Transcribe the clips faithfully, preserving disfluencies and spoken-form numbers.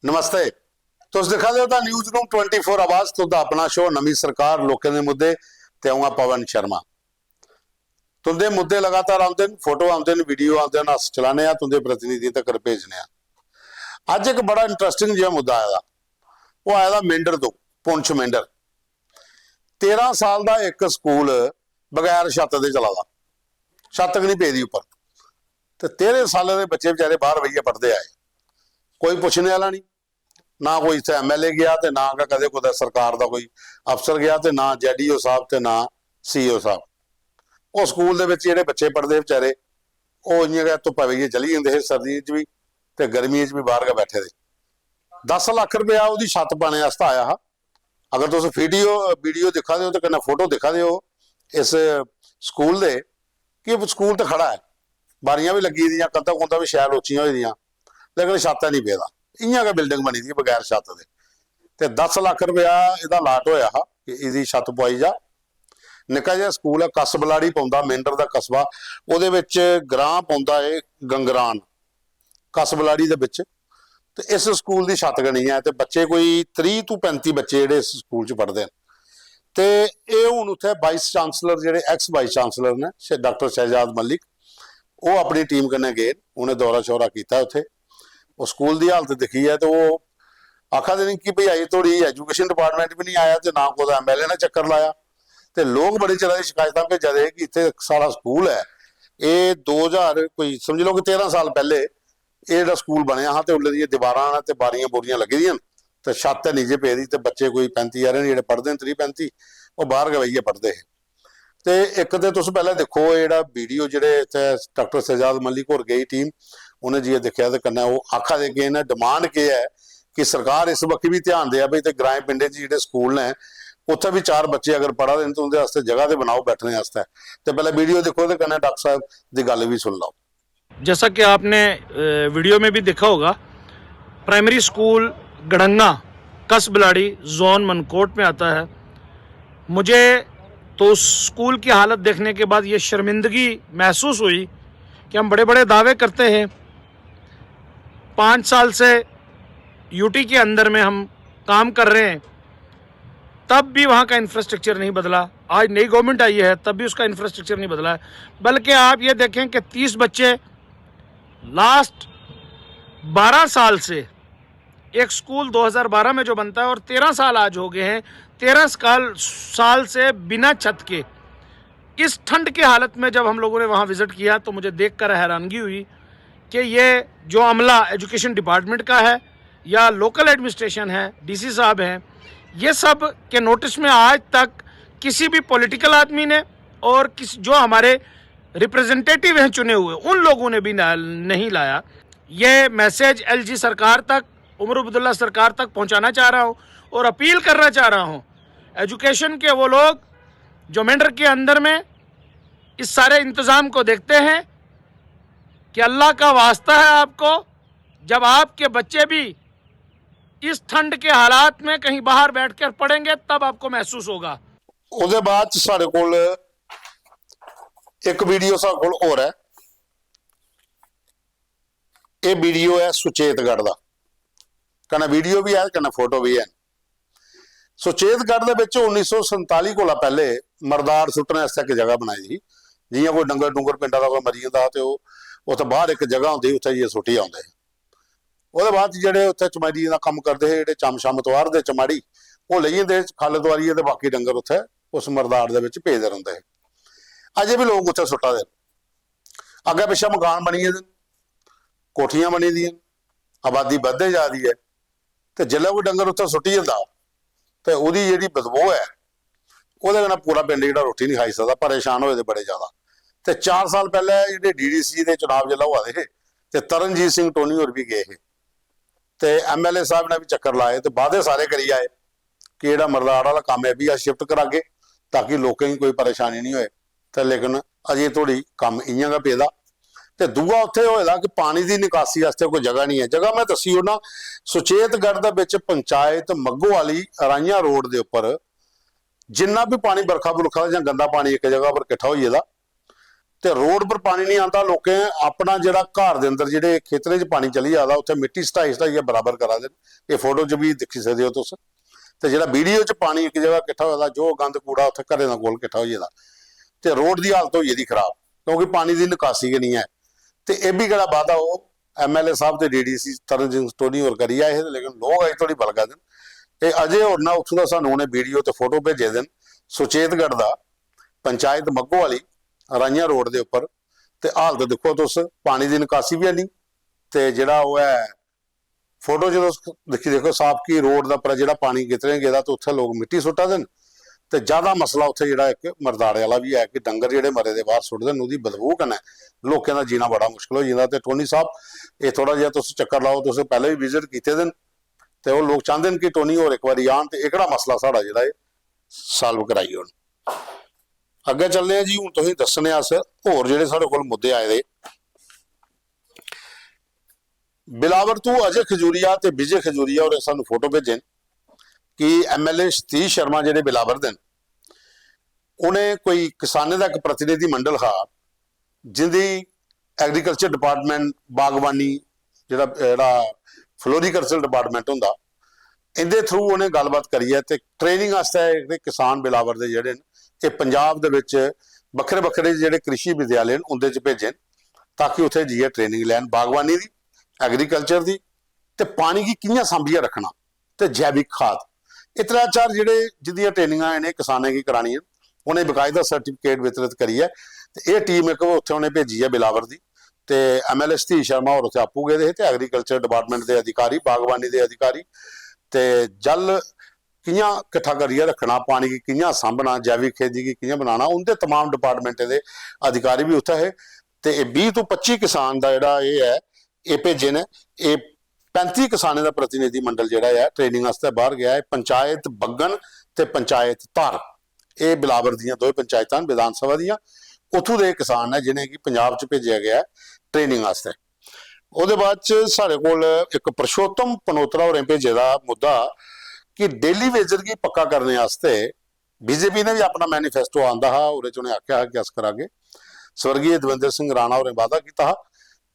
नमस्ते। तुस दिक्खा दे ओ दा न्यूज़ रूम ट्वेंटी फ़ोर आवाज, तुं'दा अपना शो नमीं सरकार, लोकें दे मुद्दे, ते अ'ऊं आं पवन शर्मा। तुं'दे मुद्दे लगातार औंदे न, फोटो औंदे न, वीडियो औंदे न, अस चलाने आं, तुं'दे प्रतिनिधियें तगर भेजने आं। अज्ज इक बड़ा इंटरेस्टिंग जेहा मुद्दा आए दा, ओह् आए दा मेंढर तो, पुंछ मेंढर। तेरां साल दा इक स्कूल बगैर छत्त दे चला दा, छत्त गै निं पेदी उप्पर। ते तेह्रें सालें दे बच्चे बेचारे बाह्र बेहियै पढ़दे आए, कोई पुच्छने आह्ला निं। ना कोई इत्थै एमएलए गेआ ते ना गै कदें कुतै सरकार दा कोई अफसर गेआ ते ना जेडीओ साहब ते ना सीईओ साहब। ओह् स्कूल दे बिच जेह्ड़े बच्चे पढ़दे हे बेचारे, ओह् इ'यां गै धुप्पा बेहियै चली जंदे हे, सर्दियें च बी ते गर्मियें च बी बाह्र गै बैठे दे। दस लक्ख रपेआ ओह्दी छत्त पाने आस्तै आया हा। अगर तुस वीडियो, वीडियो दिक्खा दे ओ ते कन्नै फोटो दिक्खा दे ओ इस स्कूल दे, कि स्कूल ते खड़ा ऐ, बारियां बी लग्गी दियां, कंधां कुंधां बी शैल उच्चियां होई दियां, लेकिन छत्त ऐ निं पेदा, इ'यां गै बिल्डिंग बनी दी बगैर छत्त दे। ते दस लक्ख रपेआ एह्दा अलाट होया हा कि एह्दी छत्त पुआई जा। निक्का जेहा स्कूल ऐ, कस बलाड़ी पौंदा, मेंढर दा कस्बा, ओह्दे बिच ग्रां पौंदा ऐ गंगरान, कस बलाड़ी दे बिच। ते इस स्कूल दी छत्त गै निं ऐ, ते बच्चे कोई त्रीह् तू पैंती बच्चे जेह्ड़े इस स्कूल च पढ़दे न। ते एह् हून उत्थै वाइस चांसलर, जेह्ड़े एक्स वाइस चांसलर न, शे-, डाक्टर शहजाद मलिक, ओह् अपनी टीम कन्नै गे, उ'नें दौरा शौरा कीता उत्थै। ओह् स्कूल दी हालत दिक्खियै ते ओह् आखा दे न कि भई अजें धोड़ी एजुकेशन डिपार्टमेंट बी निं आया ते ना कुतै एमएलए ने चक्कर लाया। ते लोक बड़े चिरै दी शकैतां भेजा दे हे कि इत्थै इक साढ़ा स्कूल ऐ, एह् दो ज्हार, कोई समझी लैओ कि तेरां साल पैह्ले एह् जेह्ड़ा स्कूल बनेआ हा ते उसलै दियां दीवारां न ते बारियां बूरियां लग्गी दियां न ते छत्त ऐ निं जे पेदी ते बच्चे कोई पैंती हारे न जेह्ड़े पढ़दे न, त्रीह् पैंती, ओह् बाह्र गै बेहियै पढ़दे हे। ते इक ते तुस पैह्लें दिक्खो, एह् जेह्ड़ा वीडियो, जेह्ड़े इत्थै डाक्टर शहजाद मलिक होर गेई टीम, उ'नें जाइयै दिक्खेआ ते कन्नै ओह् आखा दे केह् न, डिमांड केह् ऐ कि सरकार इस बक्खी बी ध्यान देऐ भई, ते ग्राएं पिंडें च जेह्ड़े स्कूल न, उत्थै बी चार बच्चे अगर पढ़ा दे न ते उं'दे आस्तै जगह ते बनाओ बैठने आस्तै। ते पैह्लें वीडियो दिक्खो ते कन्नै डाक्टर साहब दी गल्ल बी सुन लैओ। जैसा कि आपने, अ, वीडियो में भी देखा होगा, प्राइमरी स्कूल गड़ंगा, कस बलाड़ी, जोन मनकोट में आता है। मुझे तो उस स्कूल की हालत देखने के बाद ये शर्मिंदगी महसूस हुई कि हम बड़े-बड़े दावे करते हैं, पाँच साल से यूटी के अंदर में हम काम कर रहे हैं, तब भी वहाँ का इंफ्रास्ट्रक्चर नहीं बदला। आज नई गवर्नमेंट आई है, तब भी उसका इंफ्रास्ट्रक्चर नहीं बदला है। बल्कि आप ये देखें कि तीस बच्चे लास्ट बारह साल से, एक स्कूल दो हज़ार बारह में जो बनता है और तेरह साल आज हो गए हैं, तेरह साल, साल से बिना छत के, इस ठंड की हालत में जब हम लोगों ने वहाँ विजिट किया तो मुझे देखकर हैरानगी हुई कि ये जो अमला एजुकेशन डिपार्टमेंट का है या लोकल एडमिनिस्ट्रेशन है, डीसी साहब हैं, ये सब के नोटिस में आज तक किसी भी पॉलिटिकल आदमी ने और किस, जो हमारे रिप्रेजेंटेटिव हैं चुने हुए, उन लोगों ने भी ना, नहीं लाया। ये मैसेज एलजी सरकार तक, उमर अब्दुल्ला सरकार तक पहुंचाना चाह रहा हूं और अपील करना चाह रहा हूं एजुकेशन के वो लोग जो मेंढर के अंदर में इस सारे इंतजाम को देखते हैं कि अल्लाह का वास्ता है आपको, जब आपके बच्चे भी इस ठंड के हालात में कहीं बाहर बैठकर पढ़ेंगे, तब आपको महसूस होगा। ओह्दे बाद च साढ़े कोल इक वीडियो साढ़े कोल होर ऐ। एह् वीडियो ऐ सुचेतगढ़ दा, कन्नै वीडियो बी ऐ, कन्नै फोटो बी हैन। सुचेतगढ़ दे बिच उन्नी सौ संताली कोला पैह्ले मरदाड़ सुट्टने आस्तै इक जगह बनाई दी ही। जि'यां कोई डंगर डुंगर पिंडा दा कोई मरी जंदा हा ते ओह् उत्थै बाह्र इक जगह होंदी ही, उत्थै जाइयै सुट्टी औंदे हे। ओह्दे बाद च जेह्ड़े उत्थै चमाड़ियें दा कम्म करदे हे, जेह्ड़े चम्म शम्म तुआरदे चमाड़ी, ओह् लेई जंदे हे खल्ल तुआरियै ते बाकी डंगर उत्थै उस मरदाड़ दे बिच पेदे रौंह्दे हे। अजें बी लोक उत्थै सुट्टा दे न। अग्गें पिच्छें मकान बनी गेदे न, कोठियां बनी दियां न, आबादी बधदे जा दी ऐ। ते जिसलै कोई डंगर उत्थै सुट्टी जंदा ते ओह्दी जेह्ड़ी बदबू ऐ, ओह्दे कन्नै पूरा पिंड जेह्ड़ा रुट्टी निं खाई सकदा, परेशान होए दे बड़े ज्यादा। ते चार साल पैह्लें जेह्ड़े डीडीसी दे चुनाव जिसलै होआ दे हे ते तरनजीत सिंह टोनी होर बी गे हे ते एमएलए साहब ने बी चक्कर लाए ते वादे सारे करी आए कि जेह्ड़ा मरदाड़ आह्ला कम्म ऐ, एह् बी अस शिफ्ट करागे ताकि लोकें गी कोई परेशानी निं होए। ते लेकिन अजें धोड़ी कम्म इ'यां गै पेदा। ते दूआ उत्थै होए दा कि पानी दी निकासी आस्तै कोई जगह निं ऐ। जगह में दस्सी ओड़ना, सुचेतगढ़ दे बिच पंचायत मग्गो आह्ली राइयां रोड दे उप्पर जिन्ना बी पानी बरखा बुरखा दा जां गंदा पानी इक जगह पर किट्ठा होई गेदा, ते रोड पर पानी निं आंदा, लोकें अपना जेह्ड़ा घर दे अंदर जेह्ड़े खेतरें च पानी चली जा दा, उत्थै मिट्टी सटाई सटाइयै बराबर करा दे न। एह् फोटो च बी दिक्खी सकदे ओ तुस। ते जेह्ड़ा वीडियो च पानी इक जगह किट्ठा होए दा, जो गंद कूड़ा उत्थै घरें दा कोल किट्ठा होई गेदा, ते रोड दी हालत होई गेदी खराब, क्योंकि पानी दी निकासी गै निं ऐ। ते एह् बी केह्ड़ा वादा ओह् एमएलए साहब ते डीडीसी तरन सिंह टोनी होर करी आए हे, लेकिन लोक अजें धोड़ी बलगा दे न। ते अजय होर ना उत्थूं दा सानूं उ'नें वीडियो ते फोटो भेजे दे न। सुचेतगढ़ दा, पंचायत मग्गो आह्ली, राइयां रोड दे उप्पर, ते हालत दिक्खो तुस, पानी दी निकासी बी हैनी। ते जेह्ड़ा ओह् ऐ, फोटो च तुस दिक्खी देखो साफ कि रोड दा उप्पर जेह्ड़ा पानी गितरे गेदा ते उत्थै लोक मिट्टी सुट्टा दे न। ते ज्यादा मसला उत्थै जेह्ड़ा इक मरदाड़े आह्ला बी ऐ कि डंगर जेह्ड़े मरे दे बाह्र सुट्टदे न, ओह्दी बदबू कन्नै लोकें दा जीना बड़ा मुश्कल होई जंदा। ते टोनी साहब, एह् थोह्ड़ा जेहा तुस चक्कर लाओ, तुस पैह्लें बी विजिट कीते दे न, ते ओह् लोक चांह्दे न कि टोनी होर इक बारी आन ते एह्कड़ा मसला साढ़ा जेह्ड़ा एह् साल्व कराई ओड़न। अग्गें चलने आं जी, हून तुसेंगी दस्सने आं अस होर जेह्ड़े साढ़े कोल मुद्दे आए दे। बिलावर तू अजय खजूरिया ते विजय खजूरिया होरें सानू फोटो भेजे न कि एमएलए सतीश शर्मा जेह्ड़े बिलावर दे न, उ'नें कोई किसानें दा इक प्रतिनिधि मंडल हा, जिंदी एग्रीकल्चर डिपार्टमेंट, बागवानी, जेह्ड़ा जेह्ड़ा फ्लोरिकल्चर डिपार्टमेंट होंदा, इंदे थ्रू उ'नें गल्लबात करियै ते ट्रेनिंग आस्तै जेह्ड़े किसान बिलावर दे जेह्ड़े न, एह् पंजाब दे बिच बक्खरे बक्खरे जेह्ड़े कृषि विद्यालय न, उंदे च भेजे न, ताकि उत्थै जाइयै ट्रेनिंग लैन बागवानी दी, एग्रीकल्चर दी, ते पानी गी कि'यां सांभियै रक्खना, ते जैविक खाद। एह् त्रै चार जेह्ड़े, जिंदियां ट्रेनिंगां इ'नें किसानें गी करानियां, उ'नें बकायदा सर्टिफिकेट वितरित करियै ते एह् टीम इक उत्थै उ'नें भेजी ऐ बिलावर दी। ते एमएलए सतीश शर्मा होर उत्थै आपूं गेदे हे ते एग्रीकल्चर डिपार्टमेंट दे अधिकारी, बागवानी दे अधिकारी, ते जल कि'यां किट्ठा करियै रक्खना, पानी गी कि'यां सांभना, जैविक खेती गी कि'यां बनाना, उं'दे तमाम डिपार्टमेंटें दे अधिकारी बी उत्थै हे। ते एह् बीह् तो पच्ची किसान दा जेह्ड़ा एह् ऐ, एह् भेजे न। एह् पैंती किसानें दा प्रतिनिधि मंडल जेह्ड़ा ऐ, ट्रेनिंग आस्तै बाहर गेआ ऐ। पंचायत बग्गन ते पंचायत धर, एह् बिलावर दियां दो पंचायतां न विधानसभा दियां। उत्थूं दे एह् किसान न जि'नेंगी पंजाब च भेजेआ गेआ ऐ ट्रेनिंग आस्तै। ओह्दे बाद च साढ़े कोल इक पुरुषोत्तम पनोत्रा होरें भेजे दा मुद्दा कि डेली वेजर गी पक्का करने आस्तै बीजेपी ने बी अपना मैनिफेस्टो आंदा हा, ओह्दे च उ'नें आखेआ हा कि अस करागे। स्वर्गीय देवेंद्र सिंह राणा होरें वादा कीता हा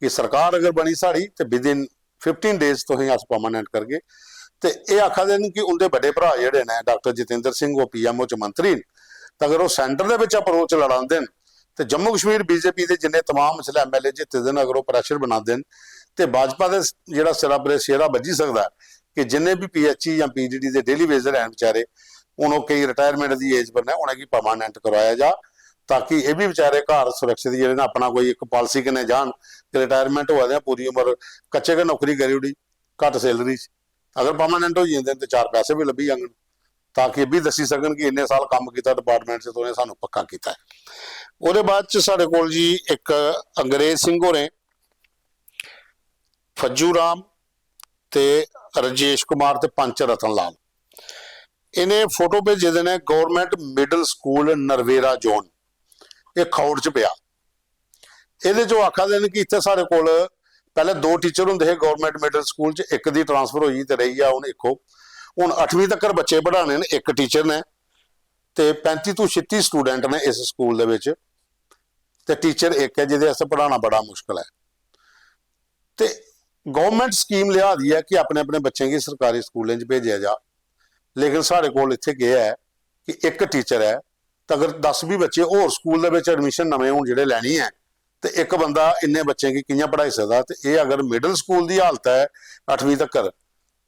कि सरकार अगर बनी साढ़ी ते within fifteen days तुसेंगी अस परमानेंट करगे। ते एह् आखा दे न कि उं'दे बड्डे भ्राऽ जेह्ड़े न डाक्टर जितेंद्र सिंह, ओह् पीएमओ च मंत्री न, ते अगर ओह् सेंटर दे बिच अप्रोच लड़ांदे न ते जम्मू कश्मीर बीजेपी दे जिन्ने तमाम इसलै एमएलए जित्ते दे न, अगर ओह् प्रेशर बनांदे न ते भाजपा दे जेह्ड़ा सिरा पर एह् सेह्रा बज्जी सकदा ऐ कि जिन्ने बी पीएचई जां पीडीडी दे डेली वेजर हैन बेचारे, हून ओह् केईं रिटायरमेंट दी एज पर न, उ'नेंगी परमानेंट करवाया जा, ताकि एह् बी बेचारे घर सुरक्षित जेह्ड़े न, अपना कोई इक पालिसी कन्नै जान कि रिटायरमेंट होआ दे, पूरी उम्र कच्चे गै नौकरी करी ओड़ी, घट्ट सैलरी च, अगर परमानेंट होई जंदे न ते चार पैसे बी लब्भी जाङन, ताकि एह् बी दस्सी सकन कि इन्ने साल कम्म कीता डिपार्टमेंट च, तुसें सानू पक्का कीता ऐ। ओह्दे बाद च साढ़े कोल जी इक अंग्रेज सिंह होरें, फज्जू राम ते राजेश कुमार ते पंच रतन लाल, इ'नें फोटो भेजे दे ने गवर्नमेंट मिडल स्कूल नरवेरा जोन, एह् खौड़ च पेआ। एह्दे च ओह् आखा दे न कि इत्थै साढ़े कोल पैह्लें दो टीचर होंदे हे गवर्नमेंट मिडल स्कूल च, इक दी ट्रांसफर होई ते रेही गेआ हून इक्को। हून अठमीं तक्कर बच्चे पढ़ाने न, इक टीचर ने, ते पैंती तो छित्ती स्टूडेंट ने इस स्कूल दे बिच, ते टीचर इक ऐ, जेह्दे आस्तै पढ़ाना बड़ा मुश्कल ऐ। ते गवर्नमेंट स्कीम लिआ दी ऐ कि अपने अपने बच्चें गी सरकारी स्कूलें च भेजेआ जा, लेकिन साढ़े कोल इत्थै केह् ऐ कि इक टीचर ऐ, ते अगर दस बीह् बच्चे होर स्कूल दे बिच एडमिशन नमें हून जेह्ड़े लैनी ऐ, ते इक बंदा इन्ने बच्चें गी कि'यां पढ़ाई सकदा? ते एह् अगर मिडल स्कूल दी हालत ऐ अठमीं तक्कर,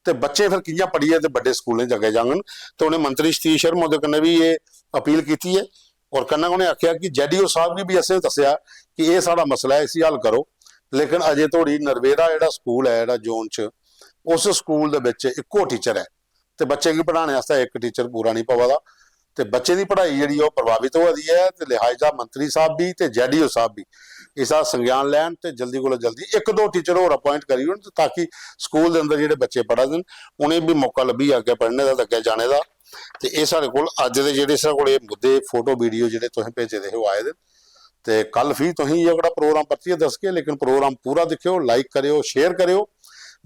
ते बच्चे फिर कि'यां पढ़ियै ते बड्डे स्कूलें च अग्गें जाङन? ते उ'नें मंत्री सतीश शर्मा हुंदे कन्नै बी एह् अपील कीती ऐ, और कन्नै उ'नें आखेआ कि जेडीओ साहब गी बी असें दस्सेआ कि एह् साढ़ा मसला ऐ, इसी हल करो, लेकिन अजें धोड़ी नरवेरा जेह्ड़ा स्कूल ऐ, जेह्ड़ा जोन च, उस स्कूल दे बिच इक्को टीचर ऐ, ते बच्चें गी पढ़ाने आस्तै इक टीचर पूरा निं पवा दा, ते बच्चें दी पढ़ाई जेह्ड़ी ऐ, ओह् प्रभावित होआ दी ऐ। ते लिहाजा मंत्री साहब बी ते जेडीओ साहब बी इसदा संज्ञान लैन ते जल्दी कोला जल्दी इक दो टीचर होर अपॉइंट करी ओड़न, ताकि स्कूल दे अंदर जेह्ड़े बच्चे पढ़ा दे न, उ'नेंगी बी मौका लब्भी जा अग्गें पढ़ने दा ते अग्गें जाने दा। ते एह् साढ़े कोल अज्ज दे जेह्ड़े साढ़े कोल एह् मुद्दे, फोटो, वीडियो जेह्ड़े तुसें भेजे दे हे, ओह् आए दे न। ते कल फ्ही तुसें एह् ओह्कड़ा प्रोग्राम परतियै दस्सगे, लेकिन प्रोग्राम पूरा दिक्खेओ, लाइक करेओ, शेयर करेओ,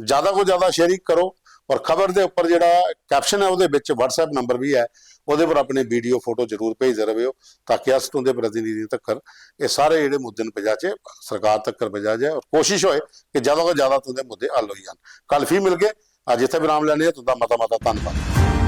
ज्यादा कोला ज्यादा शेयरिंग करो, और खबर दे उप्पर जेह्ड़ा कैप्शन ऐ, ओह्दे बिच WhatsApp नंबर बी ऐ, ओह्दे पर अपने वीडियो, फोटो जरूर भेजदे रवेओ, ताकि अस तुं'दे प्रतिनिधियें तक्कर एह् सारे जेह्ड़े मुद्दे न पजाचै, सरकार तक्कर पजाचै और कोशिश होए कि जैदा कोला जैदा तुं'दे मुद्दे हल होई जान। कल फ्ही मिलगे, अज्ज इत्थै विराम लैने आं। तुं'दा मता मता धन्नबाद।